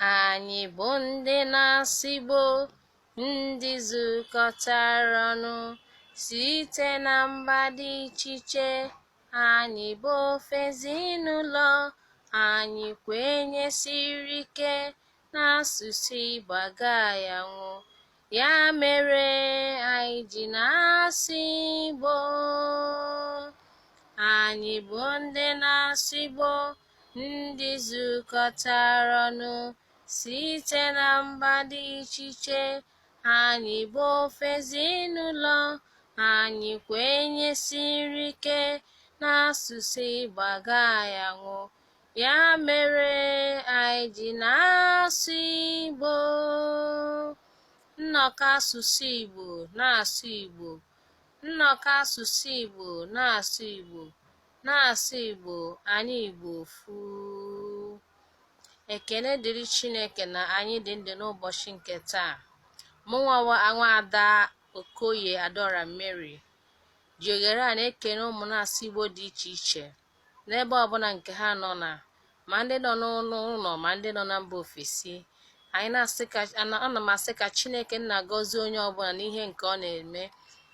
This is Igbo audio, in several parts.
Anyị bụ ndị na-asụ Igbo, ndị zukọtara ọnụ site na mba dị iche iche. Anyị bụ ofu ezinụlọ, anyị kwenyesiri ike na asụsụ Igbo agaghị anwụ. Ya mere anyị ji na-asụ Igbo. Anyị bụ ndị na-asụ Igbo, ndị zukọtara ọnụ site na mba dị iche iche. Anyị bụ ofu ezinụlọ, anyị kwenyesiri ike na asụsụ Igbo agaghị anwụ. Ya mere anyị ji na-asụ Igbo. Nnọkọ asụsụ Igbo na-asụ Igbo. Nnọkọ asụsụ Igbo na-asụ Igbo. Na-asụ Igbo, anyị Igbo ofu. Ekene dịrị Chineke na anyị dị ndụ n'ụbọchị nke taa. Mụnwa nwaada Okoye Adaora Mary ji oghere a na-ekene ụmụ na-asụ Igbo dị iche iche n'ebe ọbụla nke ha nọ na ma ndị nọ n'ụlọ ma ndị nọ na mba ofesi. Anyị na-asị ka ana m asị ka Chineke nna gọzie onye ọbụla n'ihe nke ọ na-eme,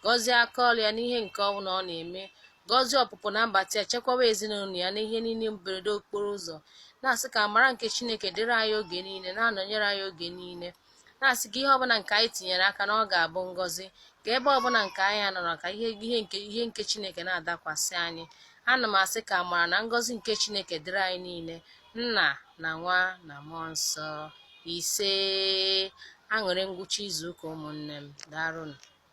gọzie aka ọrụ ya n'ihe nke ọbụla ọ na-eme, gọzie ọpụpụ na mbata ya, chekwaba ezinụlọ ya n'ihe niile mberede okporo ụzọ, na-asị ka amara nke Chineke dịrị anyị oge niile, na-anọnyere anyị oge niile, na-asị ka ihe ọbụla nke anyị tinyere aka na ọ ga-abụ ngọzi, ka ebe ọbụla nke anyị nọrọ ka ihe nke Chineke na-adakwasị anyị. Ana m asị ka amara na ngọzi nke Chineke dịrị anyị niile, nna na nwa na mmụọ nsọ. Ise. Aṅụrị ngwụcha izu ụka, ụmụnne m. Daalụnụ.